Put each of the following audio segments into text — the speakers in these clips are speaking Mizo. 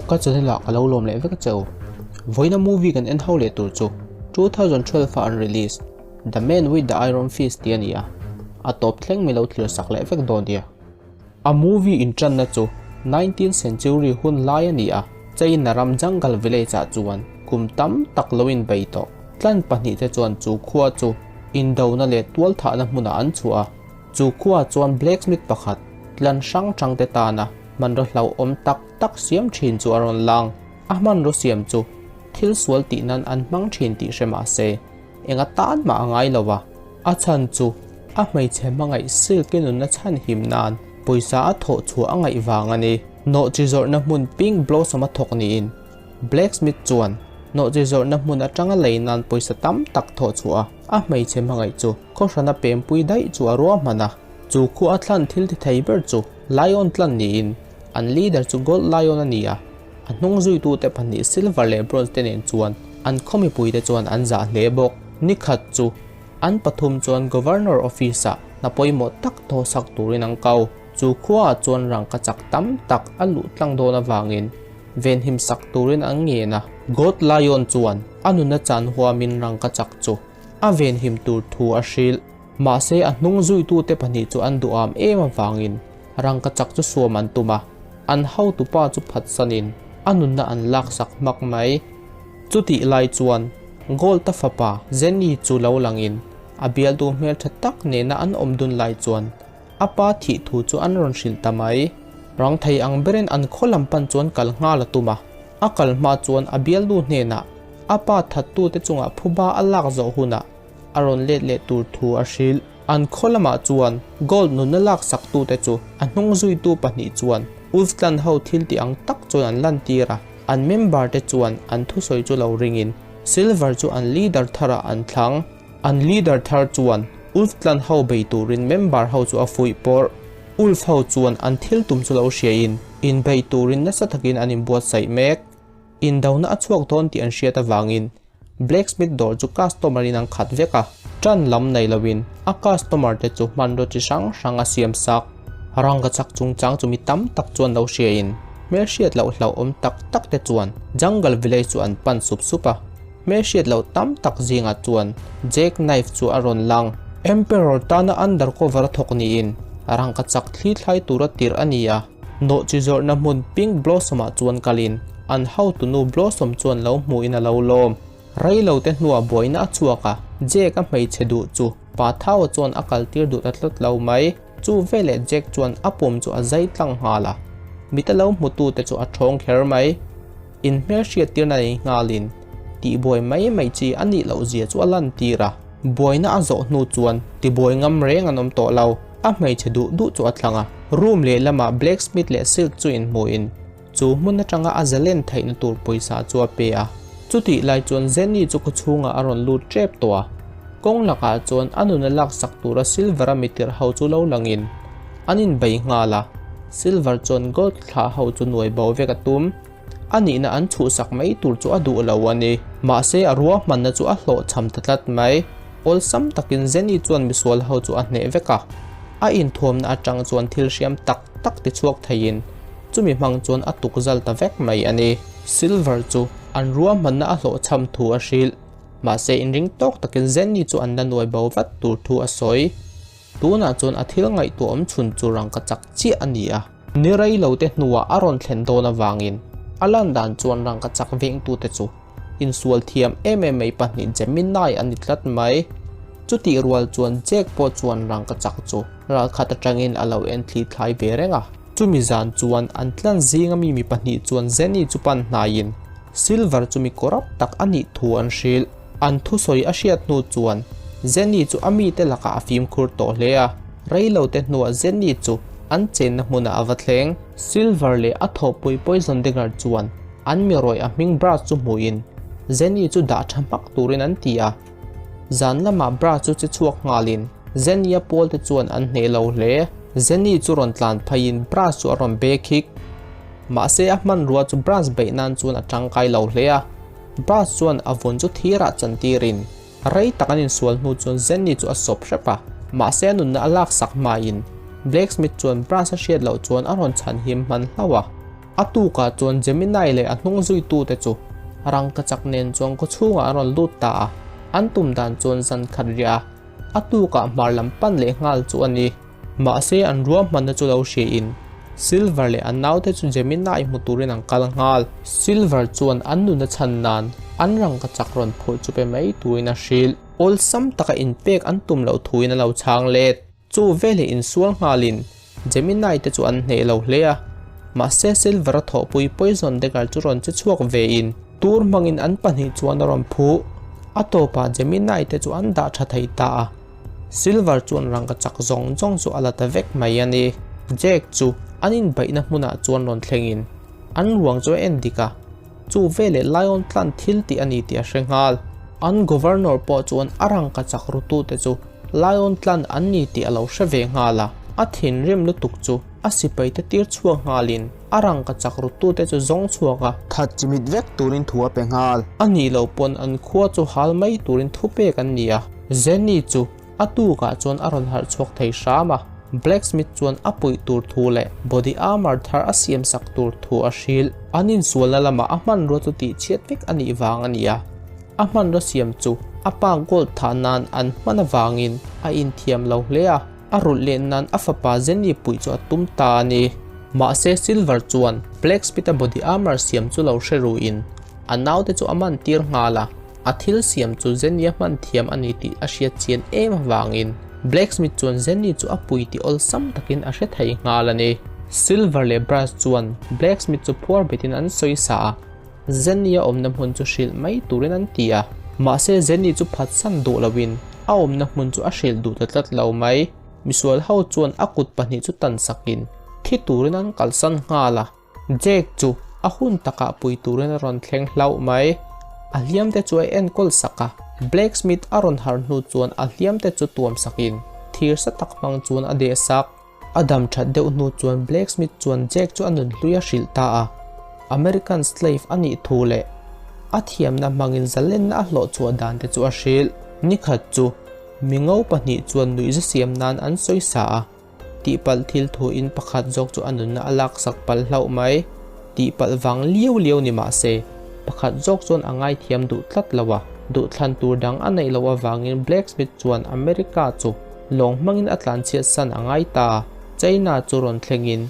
Ka channel ah ka lo lawm leh vek a che u. Vawiina movie kan en ho leh tur chu 2012 a an release The Man with the Iron Fist tih a ni a, a tawp thleng mi lo thlir sak leh vek dawn nia. A movie inṭanna chu 19th century hun lai a ni a, China ram jungle village ah chuan kum tam tak lo inbei tawh. Tlan pahnihte chuan chu khua chu indona leh tualthahna hmunah an chhuah a, chu khua chuan blacksmith pakhat tlan hrang hrangte tana hmanraw hlauhawm tak tak siam thin chu a rawn lang. A hmanraw siam chu thil sual tih nan an hmang thin tih hre mah se, enga tan mah a ngai lo a. A chhan chu a hmeichhe hmangaih silk-i nunna chhan him nan pawisa a thawh chhuah a ngaih vang a ni. Nawhchi zawrhna hmun Pink Blossom a thawk niin Blacksmith chuan nawhchi zawrhna hmun atanga lei nan pawisa tam tak thawh chhuah a, a hmeichhe hmangaih chu khawhrana pempui daih chu a ruahman a. Chu khu a thlan thil ti thei ber chu Lion tlan niin an leader chu Gold Lion a ni a, a hnung zuitute pahnih Silver leh Bronze te nen chuan an khaw mipuite chuan an zah hle bawk. Ni khat chu an pathum chuan Governor office ah hna pawimawh tak thawhsak turin an kau. Chu khuaah chuan rangka chak tam tak a luh tlang dawn avangin venhim sak turin an ngen a. Gold Lion chuan a nuna chan huamin rangka chak chu a venhim tur thu a hrilh. Mahse a hnung zuitute pahnih chu an duham em avangin rangka chak chu suam an tum a, an hotupa chu phatsanin a nunna an laksak hmak mai. Chutih lai chuan Gold-a fapa Jenny chu lo langin a bialtu hmeltha tak nena an awm dun lai chuan a pa thih thu chu an rawn hrilh ta mai. Rang thei ang berin an khaw lam pan chuan kal nghal a tum a, a kal hma chuan a bialnu hnenah a pa thattute chungah phuba a lak zawh hunah a rawn let leh tur thu a hrilh. An khaw lamah chuan Gold nunna laksaktute chu a hnung zuitu pahnih chuan Ulfland ho thil tih ang tak chuan an lantir a, an member te chuan an thusawi chu lo ringin Silver chu an leader tharah an thlang. An leader thar chuan Ulfland ho bei turin member ho chu a fuih pawrh. Ulf ho chuan an thil tum chu lo hriain inbei turin nasa takin an inbuatsaih mek. Indona a chhuak dawn tih an hriat avangin Blacksmith dawr chu customer in an khat vek a, ṭan lam nei loin a customer te chu hmanraw chi hrang hrang a siam sak. Rangka chak chungchang chu mi tam tak chuan lo hriain hmelhriat loh hlauhawm tak tak te chuan Jungle Village chu an pan sup sup a, hmelhriat loh tam tak zingah chuan Jack Knife chu a rawn lang. Emperor tana undercover a thawk niin rangka chak thli thlai tura tirh a ni a. Nawhchi zawrhna hmun Pink Blossom ah chuan kalin an hotunu Blossom chuan lo hmuhin a lo lawm. Reilo te hnuah buaina a chhuak a, Jake a hmeichhe duh chu pa Thau-a chuan a kaltir duh ta tlat lo mai. Chu veleh Jake chuan a pum chu a zai tlang nghal a, mit a lo hmutute chu a thawng kher mai. In hmelhriattirna nei nghalin tihbuai mai mai chi a nih loh zia chu a lantir a. Buaina a zawh hnu chuan tibuai ngam reng an awm tawh lo. A hmeichhe duh duh chu a thlang a, room lehlamah Blacksmith leh Silk chu inhmuhin chu hmun atanga a zalen theihna tur pawisa chu a pe a. Chutih lai chuan Jenny chu khawchhungah a rawn lut tep tawh a, kawng lakah chuan a nuna laksak tura Silver-a mitirh ho chu lo langin an inbei nghal a, Silver chuan Gold thlah ho chu nuai bo vek a tum. A nihna an chhuhsak mai tur chu a duh lo a ni. Mahse a ruahmanna chu a hlawhchham ta tlat mai. Awlsam takin Jenny chuan misual ho chu a hneh vek a. A inthuamna atang chuan thil hriam tak tak ti chhuak theiin chumi hmang chuan a tuk zal ta vek mai a ni. Silver chu an ruahmanna a hlawhchham thu a hrilh. Mahse inring tawk takin Jenny chu an la nuai bo vat tur thu a sawi. Tunah chuan a thil ngaihtuah awm chhun chu rangka chak chiah a ni a. Ni rei lo te hnuah a rawn thlen dawn avangin a lan dan chuan rangka chak vengtute chu insual thiam em em mai pahnih Gemini a ni tlat mai. Chutih rual chuan Jack pawh chuan rangka chak chu ralkhat atangin a lo en thli thlai ve reng a. Chumi zan chuan an tlan zinga mi mi pahnih chuan Jenny chu pan hnaiin Silver chu mi kawrap tak a nih thu an hrilh. An thusawi a hriat hnu chuan Jenny chu a mite lakah a fimkhur tawh hle a, reilote hnuah Jenny chu an chenna hmunah a va thleng. Silver leh a thawhpui Poison Dagger chuan an mi rawih a hming Brass chu hmuhin Jenny chu dah tha hmak turin an ti a. Zan lamah Brass chu che chhuak nghalin Jenny-a pawlte chuan an hneh lo hle. Jenny chu rawn tlan pheiin Brass chu a rawn be khik. Mahse a hmanrua chu Brass beih nan chuan a tangkai lo hle a. Bus chuan a vun chu thirah chantirin rei tak an insual hnu chuan Jenny chu a sawp hrep a, mahse a nunna a laksak hmain Blacksmith chuan Brass a hriat loh chuan a rawn chhan him hman hlauh a. A tukah chuan Gemini leh a hnung zuitute chu rangkachak nen chuan khaw chhungah an rawn lut ta a, an tum dan chuan zan khat riah a, a tukah hmar lam pan leh nghal chu a ni. Mahse an ruahmanna chu lo hriain Silver leh a naute chu Gemini hmu turin an kal nghal. Silver chuan an nuna chhan nan an rangkachak rawn phurh chu pe mai turin a hrilh. Awlsam taka inpek an tum loh thuin a lo chhang let. Chu veleh insual nghalin Gemini te chu an hneh lo hle a, mahse Silver-a thawhpui Poison Dagger chu rawn che chhuak vein tur hmangin an pahnih chuan a rawn phuh. A tawpah Gemini te chu an dah tha thei ta a, Silver chuan rangka chak zawng zawng chu a la ta vek mai a ni. Jack chu an inbaihna hmunah chuan rawn thlengin an ruang chu a en dik a, chu veleh Lion tlan thil tih a ni tih a hre nghal. An Governor pawh chuan a rangka chak rutute chu Lion tlan an ni tih a lo hre ve nghal a, a thinrim lutuk chu a sipaite tir chhuak nghalin a rangka chak rutute chu zawng chhuak a. That chimit vek turin thu a pe nghal. A nih loh pawn an khua chu hal mai turin thu pek an ni a, Jenny chu a tukah chuan a rawn harh chhuak thei hram a, Blacksmith chuan a puih tur thu leh body armour thar a siam sak tur thu a hrilh. An insualna lamah a hmanrua chu tihchhiat vek a nih vang a ni a. A hmanraw siam chu a pa gold thah nan an hman avangin a inthiam lo hle a, a rulh leh nan a fapa Jenny puih chu a tum ta a ni. Mahse Silver chuan Blacksmith-a body armour siam chu lo hre ruin a naute chu a man tir nghal a, a thil siam chu Jenny-a hman thiam a ni tih a hriat chian em avangin Blacksmith chuan Jenny chu a pui tih awlsam takin a hre thei nghal a ni. Silver leh Brass chuan Blacksmith chu phuar betin an sawi sa a. Jenny a awmna hmun chu hrilh mai turin an ti a, mahse Jenny chu phatsan duh loin a awmna hmun chu a hrilh duh ta tlat lo mai. Misual ho chuan a kut pahnih chu tan sakin thi turin an kalsan nghal a, Jake chu a hun takah pui turin a rawn thleng hlauh mai. A hliam te chu a enkawl sak a, Blacksmith a rawn harh hnu chuan a hliam te chu tuam sakin thir sa tak hmang chuan a deh sak. A dam that deuh hnu chuan Blacksmith chuan Jack chu a nunhlui a hrilh ta a, American slave a nih thu leh a thiamna hmangin zalenna a hlawh chhuah dan te chu a hrilh. Nikhat chu mingo pahnih chuan nuihza siam nan an sawi sa a, tihpalh thil thu in pakhat zawk chu a nunna a laksak palh hlauh mai. Tihpalh vang liau liau ni mah se, pakhat zawk chuan a ngaithiam duh tlat lo a, duhthlan tur dang a neih loh avangin Blacksmith chuan America chu Lawng hmangin a tlanchhiat san a ngai ta. China chu rawn thlengin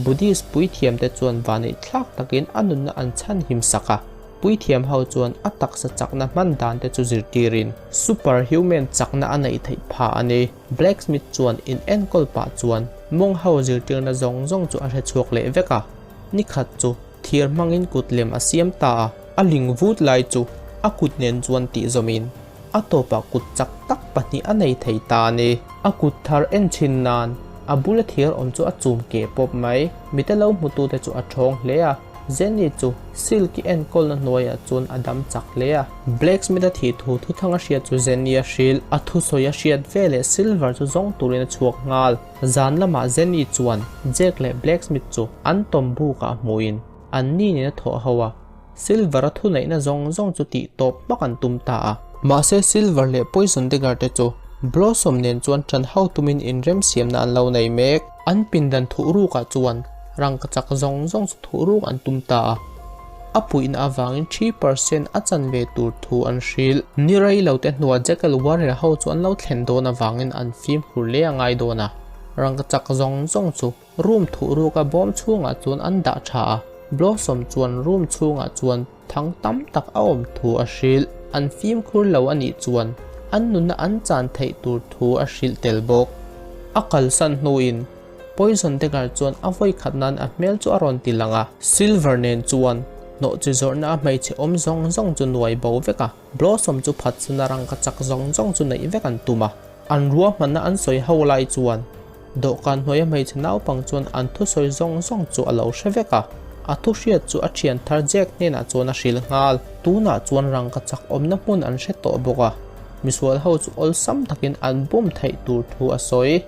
Buddhist puithiamte chuan vaneih thlak takin a nunna an chhan him sak a. Puithiam ho chuan a taksa chakna hman dante chu zirtirin superhuman chakna a neih theih phah a ni. Blacksmith chuan in enkawl pah chuan mawng ho zirtirna zawng zawng chu a hre chhuak leh vek a. Nikhat chu thir hmangin kut lem a siam ta a, a ling vut lai chu a kut nen chuan tih zawmin A tawpah kut chak tak pahnih a nei thei ta a ni. A kut thar en thin nan a bula thir awm chu a chum keh pawp mai. Mite lo hmutute chu a thawng hle a, Jenny chu Silky enkawlna hnuaiah chuan a dam chak hle a. Blacksmith-a thih thu thuthang a hriat chu Jenny a hrilh. A thusawi a hriat veleh Silver chu zawng turin a chhuak nghal. Zan lamah Jenny chuan Jack leh Blacksmith chu an tawm bukah hmuin an ni nen a thawh ho a. Silver-a thuneihna zawng zawng chu tih tawp hmak an tum ta a. Mahse Silver leh Poison Dagger te chu Blossom nen chuan ṭan ho tumin inremsiamna an lo nei mek. An pindan thuhrukah chuan rangkachak zawng zawng chu thuhruk an tum ta a. A puihna avangin 3% a chan ve tur thu an hrilh. Ni rei lo te hnuah Jackal Warrior ho chu an lo thlen dawn avangin an fimkhur hle a ngai dawn a. Rangkachak zawng zawng chu Room thuhruka bawm chhungah chuan an dah tha a, Blossom chuan room chhungah chuan thang tam tak a awm thu a hrilh. An fimkhur lo a nih chuan an nunna an chan theih tur thu a hrilh tel bawk. A kalsan hnuin Poison Dagger chuan a vawi khat nan a hmel chu a rawn ti lang a. Silver nen chuan hnawhchi zawrhna a hmeichhe awm zawng zawng chu nuai bo vek a, Blossom chu phatsan a rangka chak zawng zawng chu neih vek an tum a. An ruahmanna an sawi ho lai chuan Dawhkan hnuaia hmeichhe naupang chuan an thusawi zawng zawng chu a lo hre vek a, a thu hriat chu a thian thar Jack hnenah chuan a hrilh nghal. Tunah chuan rangka chak awmna hmun an hre tawh bawk a, misual ho chu awlsam takin an bum theih tur thu a sawi.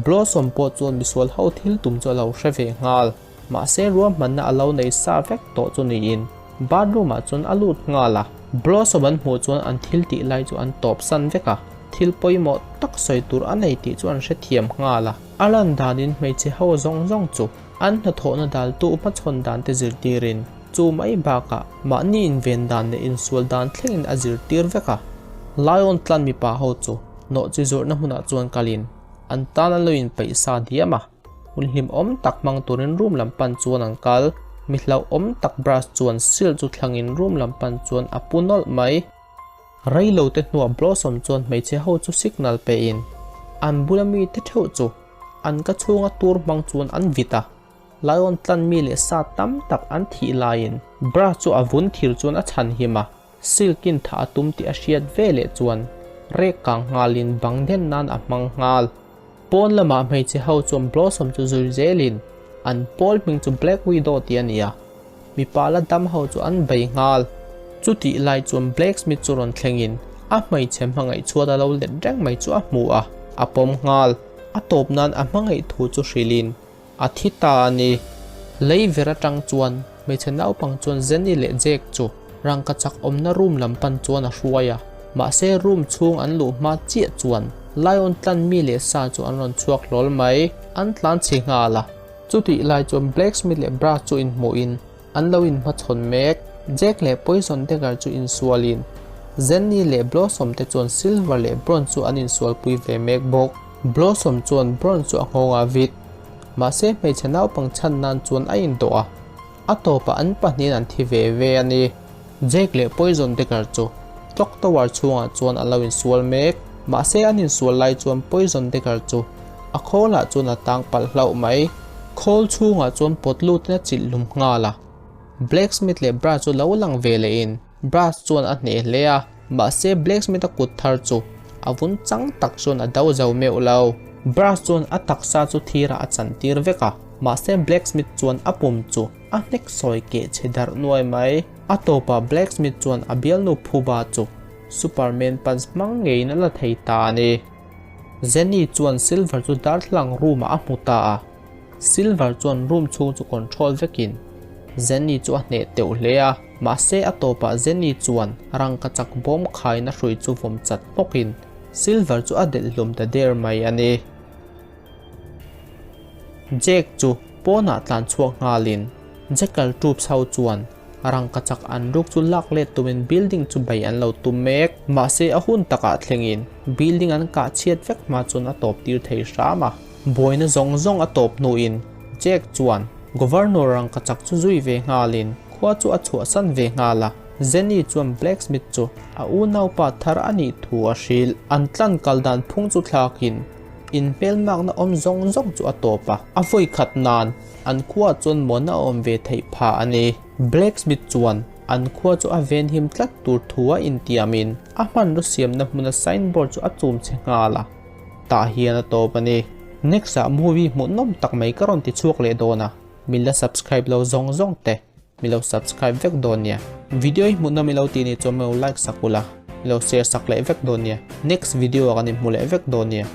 Blossom pawh chuan misual ho thil tum chu a lo hre ve nghal. Mahse ruahmanna a lo nei sa vek tawh chu niin bathroom ah chuan a lut nghal a, Blossom an hmuh chuan an thil tih lai chu an tawp san vek a, thil pawimawh tak sawi tur a nei tih chu an hrethiam nghal a. A lan danin hmeichhe ho zawng zawng chu An hnathawhna daltu hmachhawn dan te zirtirin chu mai bakah mahni inven dan leh insual dan thlengin a zirtir vek a. Lion tlan mipa ho chu nawhchi zawrhna hmunah chuan kalin an tan an lo inpeih sa diam a. Hun hlimawm tak hmang turin room lam pan chuan an kal. Mi hlauhawm tak Brass chuan seal chu thlangin room lam pan chuan a pu nawlh mai. Rei lo te hnuah Blossom chuan hmeichhe ho chu signal pein an bula mite theuh chu an ka chhunga tur hmang chuan an vit a. Lion tlan mi leh sa tam tak an thih laiin Brass chu a vun thir chuan a chhan him a. Silk-in thah a tum tih a hriat ve leh chuan rek kang nghalin bang den nan a hmang nghal. Pawn lamah hmeichhe ho chuan Blossom chu zui zelin an pawl hming chu Black Widow tih a ni a, mipa la dam ho chu an bei nghal. Chutih lai chuan Blacksmith chu rawn thlengin a hmeichhe hmangaih chhuat a lo let reng mai chu a hmu a, a pawm nghal. A tawp nan a hmangaih thu chu hrilhin a thi ta a ni. Lei ver atang chuan hmeichhe naupang chuan Jenny leh Jake chu rangkachak awmna room lam pan chuan a hruai a, mahse room chhung an luh hma chiah chuan Lion tlan mi leh sa chu an rawn chhuak hlawl mai. An tlan chhe nghal a, chutih lai chuan Blacksmith leh Brass chu inhmuhin an lo inhmachhawn mek. Jack leh Poison Dagger chu insualin Jenny leh Blossom te chuan Silver leh Bronze chu an insualpui ve mek bawk. Blossom chuan Bronze chu a nghawng a vit. Mahse hmeichhe naupang chhan nan chuan a indawh a, a tawpah an pahnihin an thi ve ve a ni. Jake leh Poison Dagger chu Clock Tower chhungah chuan an lo insual mek. Mahse an insual lai chuan Poison Dagger chu a khawlah chuan a tang palh hlauh mai. Khawl chhungah chuan pawt lutin a chilh hlum nghal a. Blacksmith leh Brass chu lo lang ve lehin Brass chuan a hneh hle a, mahse Blacksmith-a kut thar chu a vun chang tak chuan a do zo meuh lo. Brass chuan a taksa chu thirah a chantir vek a, mahse Blacksmith chuan a pum chu a hnek sawi keh chhe darh nuai mai. A tawpah Blacksmith chuan a bialnu phuba chu Superman punch hmang ngeiin a la thei ta a ni. Jenny chuan Silver chu darthlalang room-ah a hmu ta a. Silver chuan room chhung chu control vekin Jenny chu a hneh teuh hle a, mahse a tawpah Jenny chuan rangkachak bawm khaina hrui chu vawm chat hmawkin Silver chu a delh hlum ta der mai a ni. Jake chu pawnah tlan chhuak nghalin Jackal troops ho chuan rangkachak an ruk chu lak let tumin building chu bei an lo tum mek. Mahse a hun takah thlengin building an kah chhiat vek hma chuan a tawp tir thei hram a. Buaina zawng zawng a tawp hnuin Jack chuan Governor rangkachak chu zui ve nghalin khua chu a chhuahsan ve nghal a. Jenny chuan Blacksmith chu a unaupa thar a nih thu a hrilh. An tlan kal dan phung chu thlakin inhmelmakna awm zawng zawng chu a tawp a. A vawi khat nan an khua chuan mawna a awm ve theih phah a ni. Blacksmith chuan an khua chu a venhim tlat tur thu a intiamin a hmanraw siamna hmuna signboard chu a chum chhe nghal a. Tah hian a tawp a ni. Next ah movie hmuhnawm tak mai ka rawn ti chhuak leh dawn a, min la subscribe lo zawng zawng te min lo subscribe vek dawn nia. Video hi hmuhnawm i lo tih ni chuan min lo like sak ula, min lo share sak leh vek dawn nia. Next video ah kan inhmu leh vek dawn nia.